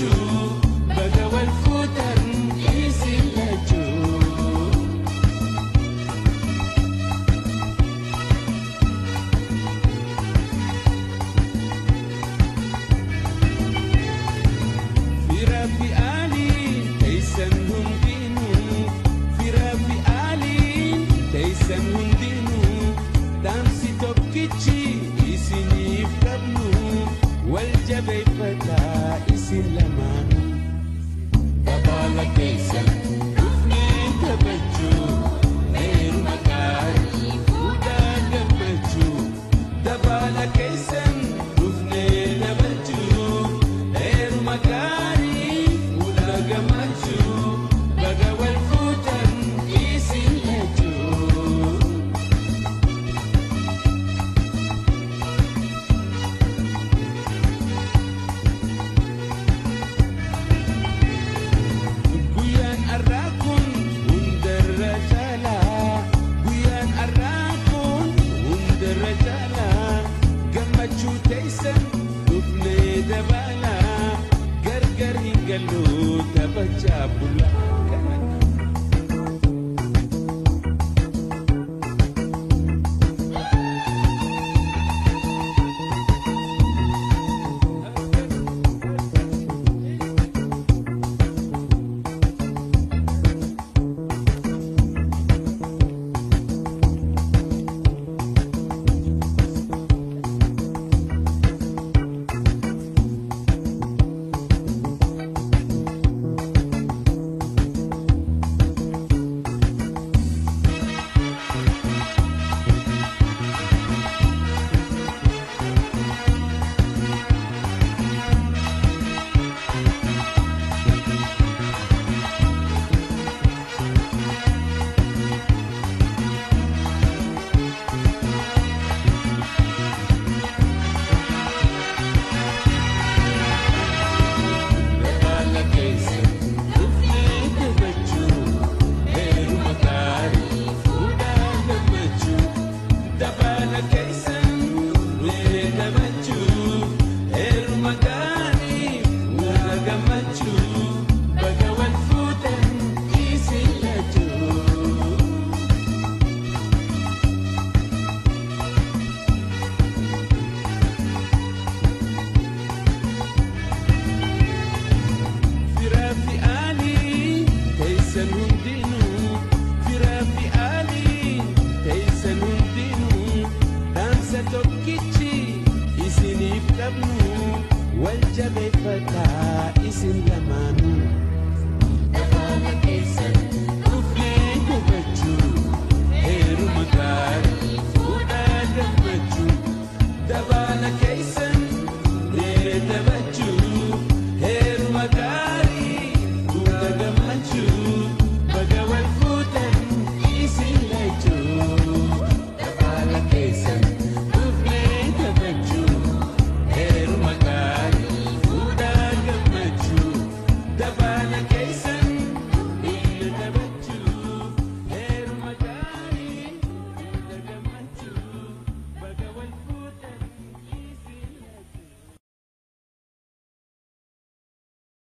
lachuu baga wal fuutan isin lachuu. Firaa fi aaliin teessan hundinuu, firaa fi aaliin teessan hundinuu, dhaamsi tokkichi isiniif qabnu, wal jabeeffataa isin lamaanuu. Dabaala keessan dhufnee taphachuu, heeruma gaarii fuudhaa gammachuu. Dabaala keessan dhufnee taphachuu, heeruma gaarii fuudhaa gammachuu. Baga wal fuutan isin lachuu. Guyyaan har'aa kun hundarra caalaa, guyyaan har'aa kun hundarra caalaa, gammachuu teessan dhufnee dabalaa, gargar hin gallu taphachaa bulaa. Dabaala keessan dhufnee taphachuu, heeruma gaarii fuudhaa gammachuu. Dabaala keessan dhufnee taphachuu, heeruma gaarii fuudhaa gammachuu.